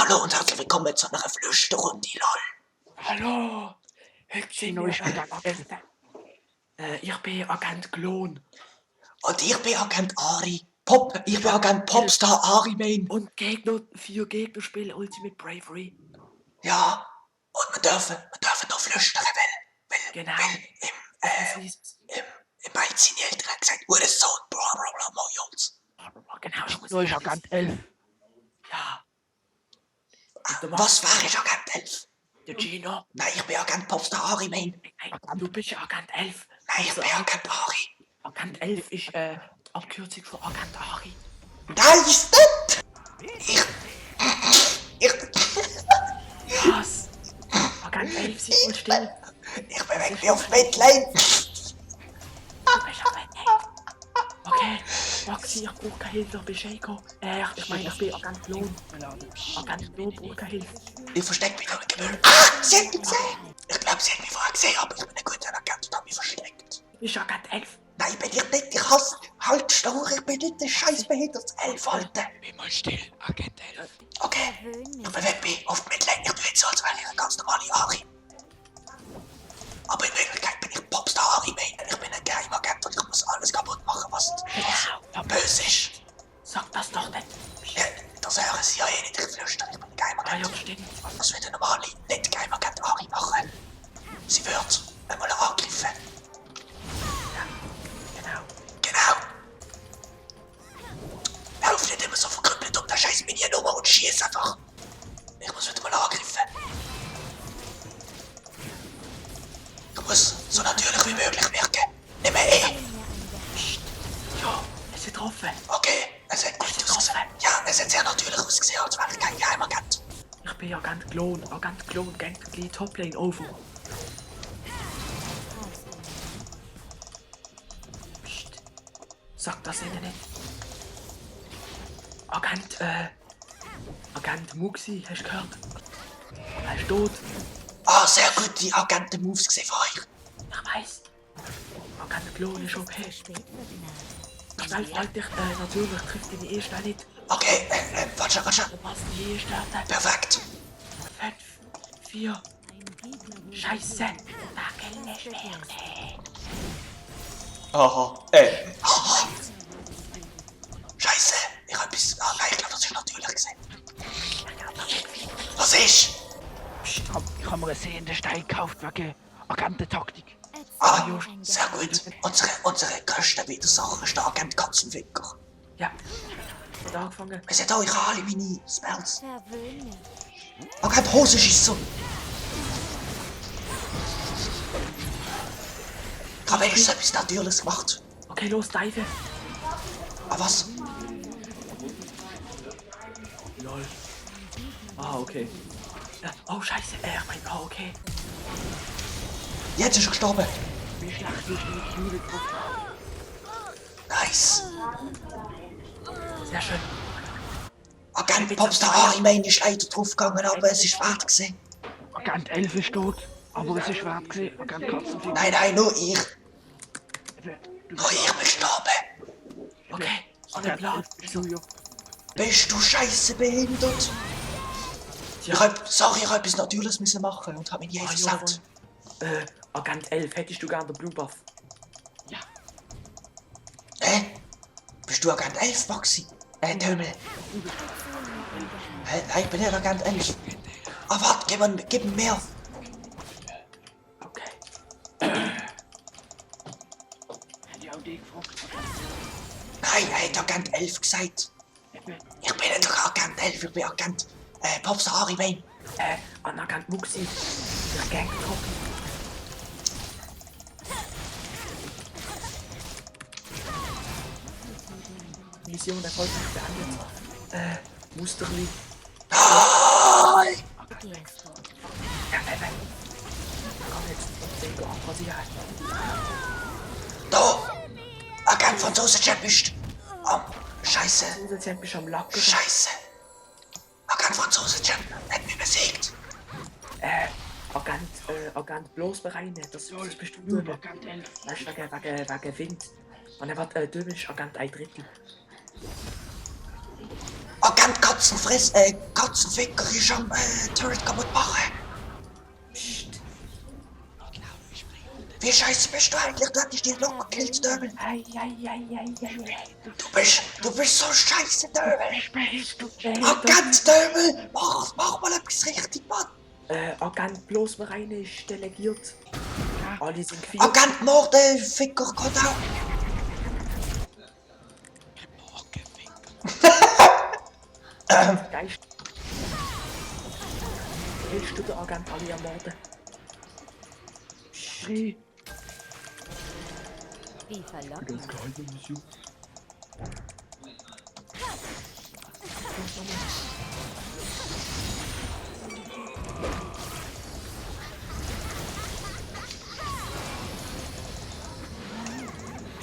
Hallo und herzlich willkommen zu einer Flüsterrunde, lol. Hallo, heute sind wir ich bin Agent Klon. Und ich bin Agent Ari. Ich bin Agent Popstar Ari, Main. Und 4 Gegner spielen Ultimate Bravery. Ja, und wir dürfen noch flüstern, weil Genau. im Bein sind die Eltern gesagt, Sohn, blablabla, Jungs. Genau, ich muss... Du bist Agent 11. Ja. Was war ich, Agent 11? Der Gino. Nein, ich bin Agent Popstar Ari, Main. Nein, du bist Agent 11. Nein, ich bin Agent Ari. Agent 11 ist Abkürzung für Agent Ari. Nein, ist nicht! Was? Agent 11, sei wohl still. Ich bewege mich auf Midlane. Du bist Agent 11. Okay, Maxi, ich brauche keine Hilfe, ich bin Shaco. Ich meine, ich bin Agent Klon. Agent Klon braucht keine Hilfe. Ich verstecke mich noch im Gebühr. Ah, sie hat mich gesehen! Ich glaube, sie hat mich vorher gesehen, aber ich bin ein guter Agent und habe mich versteckt. Du bist Agent 11. Nein, bin ich nicht. Ich hasse. Halt, Stur, ich bin nicht der scheiß behindertes Elf, Alter. Bin mal still, Agent 11. Okay, ich bewege mich auf die Midlane. Ich tue jetzt so, als wäre ich eine ganz normale Ari. Aber in Wirklichkeit bin ich Popstar Ari, Main. Ich bin ein Geheimagent und ich muss alles kaputt machen, was böse ist. Sag das doch nicht. Ja, das hören sie ja eh nicht. Ich flüstere, ich bin ein Geheimagent. Ja, stimmt. Was würde eine normale, nicht Geheimagent Ari machen? Sie wird einmal angegriffen. Genau. Lauf nicht immer so verkrüppelt um der scheiß Minion-Nummer und schieß einfach. Ich muss wieder mal angreifen. Ich muss so natürlich wie möglich wirken. Nimm E. Ja, es ist getroffen. Okay, es hat gut ausgesehen. Ja, es hat sehr natürlich ausgesehen, als wäre ich kein Geheimagent. Ich bin Agent Klon. Agent Klon geht die Toplane over. Psst. Sag das ihnen nicht. Agent Muxi, hast du gehört? Er ist tot. Ah, sehr gut, die Agenten-Moves gesehen von euch. Ich weiss. Agent Klon ist okay. Schnell fragt dich, natürlich trifft ihn eh schnell nicht. Okay, warte. Du passt die starten. Perfekt. 5, 4. Scheiße. Wackel nicht wirklich. Aha. Scheiße. Ich hab etwas... Ah nein, ich glaube, das ist natürlich gesehen. Was ist? Psst, ich habe mir einen sehenden Stein gekauft wegen Agententaktik. Ah, sehr gut. Unsere größte Widersacher ist der Agent Katzenfinger. Ja. Hat angefangen. Wir sind euch alle meine Spells. Agent Hosenschisser. Ich habe wenigstens etwas Natürliches gemacht. Okay, los, dive. Ah, was? Lol. Ah, okay. Oh, scheiße. Ich mein, okay. Jetzt ist er gestorben. Wie schlecht ist die Jule getroffen? Nice. Sehr schön. Agent Popstar Ari Main ist leider draufgegangen, aber es ist wert gewesen. Agent 11 ist tot, aber es ist wert gewesen. Agent Katzenfinger. Nein, nur ich. Du Nur ich bin gestorben. Okay, an den Plan. Bist du scheiße behindert? Ja. Ich hab etwas Natürliches müssen machen und hab mich je versaut. Agent 11, hättest du gern den Blue Buff? Ja. Bist du Agent 11, Maxi? Tömmel. Nein, ich bin nicht Agent 11. Ah, warte, gib ihm mehr. Okay. Hätte ich auch dich gefragt. Nein, er hat Agent 11 gesagt. Ich bin nicht Agent 11, ich bin Agent Popstar Ari Main. An Agent Muxi. Der Gang getroffen. Mission erfolgreich beendet. Musterli. Nein! Komm jetzt. Denke auch, was ich halt. Da! Agent Franzosen-Champ bist. Scheiße. Zusätzlich bist du am Lacken. Scheiße. Agent Franzosen-Champ hat mich besiegt. Agent bloß bereinen. Das bist du Nur nur. Agent 11. Weißt du, wegen Wind. Und er wird, du bist Agent 1 Drittel. Agent Katzenficker ist am Turret kaputt machen. Psst. Wie scheiße bist du eigentlich? Du hättest dich locker gekillt, Döbel. Ei. Du bist so scheiße, Döbel. Bist du? Agent Döbel, mach mal etwas richtig, Mann. Agent bloß mal rein ist delegiert. Alle sind vier. Agent Mordeficker, kommt auch. Geist. Willst du den Agent alle ermorden? Dreh. Wie verlockend.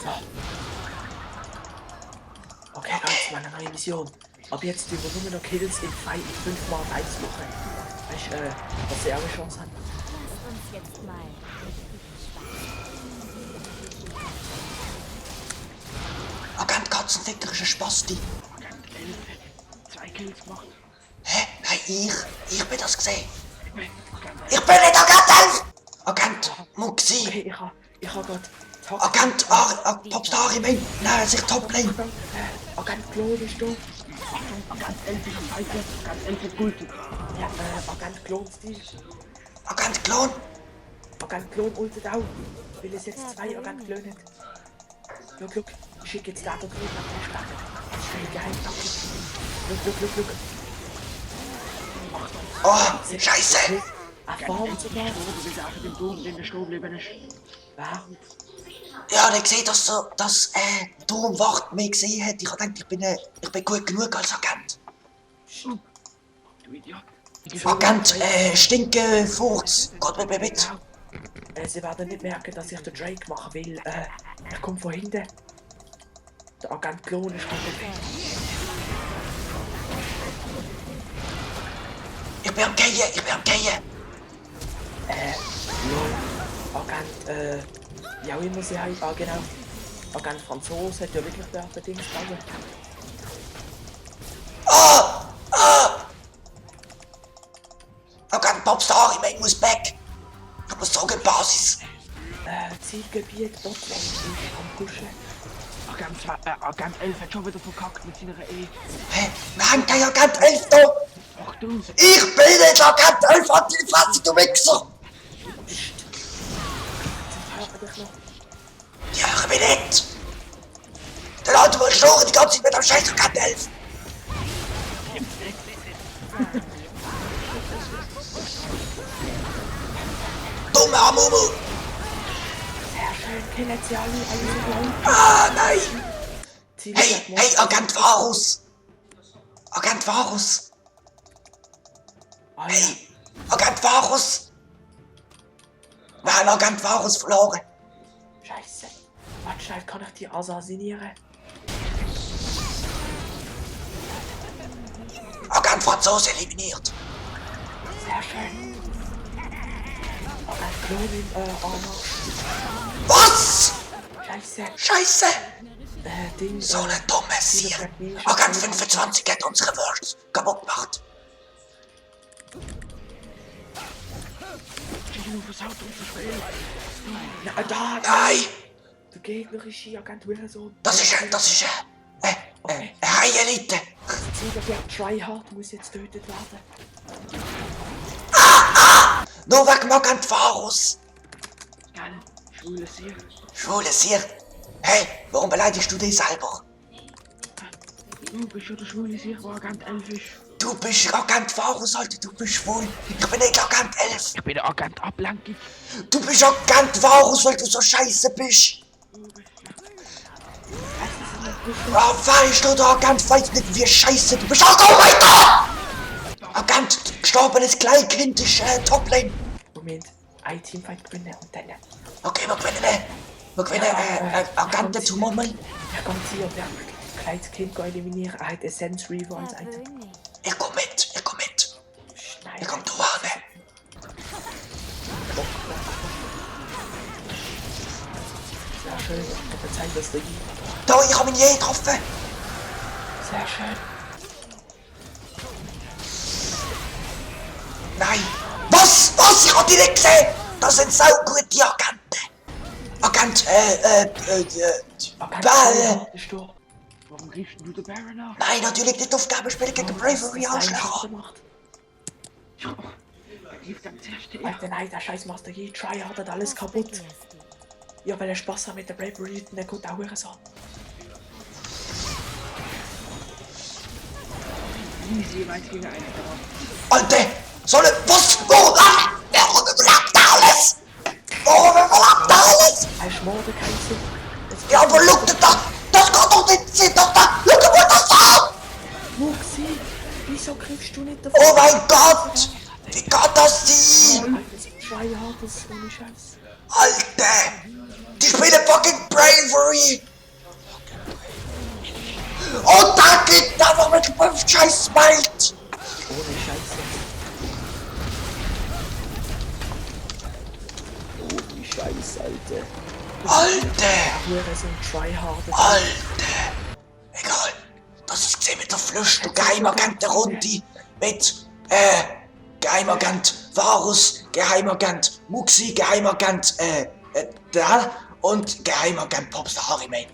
So. Okay, Leute, meine neue Mission. Ab jetzt tun wir nur noch Kills im Fight 5x1 machen. Weißt du, dass sie auch eine Chance haben. Lass uns jetzt mal Agent Katzenficker ist ein Spasti. Agent 11. 2 Kills gemacht. Hä? Nein, ich bin das gesehen. Agent Ich bin nicht Agent 11! Agent Muxi. Okay, ich hab grad... Agent Popstar Arimain. Nein, sich Toplane. Agent Klo ist da. Agent 11 ist am Fighter. Agent 11 hat Gulti. Ja, Agent Klon Stil. Agent Klon. Agent Klon ultet auch. Weil es jetzt 2 Agent Klon hat. Look, ich schick jetzt da drüben nach der Stadt. Das ist eine Geheimtactik. Look. Oh, scheiße. Erfahren sogar. Du bist auch dem Dom, den der Sturm geblieben ist. Ja, Ja, ich sehe, dass Turmwacht mich gesehen hat. Ich hab gedacht, ich bin gut genug als Agent. Du Idiot. Agent, Furz. Gott mit mir mit. sie werden nicht merken, dass ich den Drake mache, weil er kommt von hinten. Der Agent Klon ist von hinten. Ich bin am Gehen. Agent, wie auch immer sie heißt, genau. Agent Franzose hat ja wirklich den Dings bauen. Agent Popstar Arimain muss weg. Ich muss zurück in die Basis. Zielgebiet Botlane ist am Pushen. Agent 11 hat schon wieder verkackt mit seiner E. Hä? Nein, kein Agent 11 da. Ach du. Ich bin nicht Agent 11, halt die Fresse, du Wichser. Hör dich noch. Die hören mich nicht. Der Leute will schnurren die ganze Zeit mit dem scheiß Agent 11. Dumme Amumu. Sehr schön, killen sie alle so blau. Ah, nein. Zielgebiet Hey, Agent Varus. Agent Varus. Hey, Agent Varus. Wir haben Agent Varus verloren. Scheiße. Warte schnell, kann ich die assassinieren? Agent Franzose eliminiert. Sehr schön. Agent Klon in Armor. Was? Scheiße. Scheiße. Ding. So eine dumme Sier. Agent 25 hat unsere Wurst kaputt gemacht. Gino versaut uns das Spiel. Ja, da. Nein, Der gegnerische Agent Wilson. das ist eine High-Elite. Zielgebiet Tryhard muss jetzt getötet werden. Nur wegen Agent Varus. Geil. Schwules hier. Schwule Sier. Hey, warum beleidigst du dich selber? Du bist ja der Schwule hier, wo Agent 11 ist. Du bist Agent Varus, Alter, du bist schwul. Ich bin nicht Agent 11. Ich bin der Agent Ablenkung. Du bist Agent Varus, weil du so scheiße bist. Ah, weißt du, der Agent weiß nicht, wie scheiße du bist. Oh, komm weiter! Agent, gestorbenes Kleinkind ist Toplane. Moment, ein Teamfight gewinnen und dann. Okay, wir gewinnen Agenten zu Mummeln. Ich kann sie auf der kleines Kind eliminieren. Er hat Essence Reaver und Seite. Verwöhne. Ich komm mit. Nein. Ich komm du an. Sehr schön. Ich verzeihe das Ding. Da, ich hab ihn je getroffen. Sehr schön. Nein! Was? Was? Ich hab die nicht gesehen! Das sind so gute Agenten! Agent, Agent ist da. Warum greifst du den Baron an? Nein, natürlich nicht aufgeben, spielen gegen Bravery, Arschlöcher! Ja, er greift am zuerst Alter, nein, der scheiß Master Yi tryhardet alles kaputt. Ja, weil er Spaß hat mit der Bravery, dann geht auch so. Easy, weit gegen einen. Alter! Soll was? Warum? Warum überlebt alles? Warum überlebt alles? Er ist Morde, kein Sinn. Ja, aber schau dir das! Das kann doch nicht sein! Doch da! Schau dir mal das an! Muxi, wieso greifst du nicht davon? Oh mein Gott! Wie kann das sein? Alter, das sind Tryharders, ohne Scheiß. Alter! Die spielen fucking Bravery! Und da geht einfach mit 5 scheiß Smite! Ohne Scheiße. Ohne Scheiß, Alter. Alter! Hier sind Tryharder. Alter! Egal. Das ist gesehen mit der Flucht, du Geheimagent der Runde. Mit, Geheimagent Varus, Geheimagent Muxi, Geheimagent, da und Geheimagent Popstar Harry,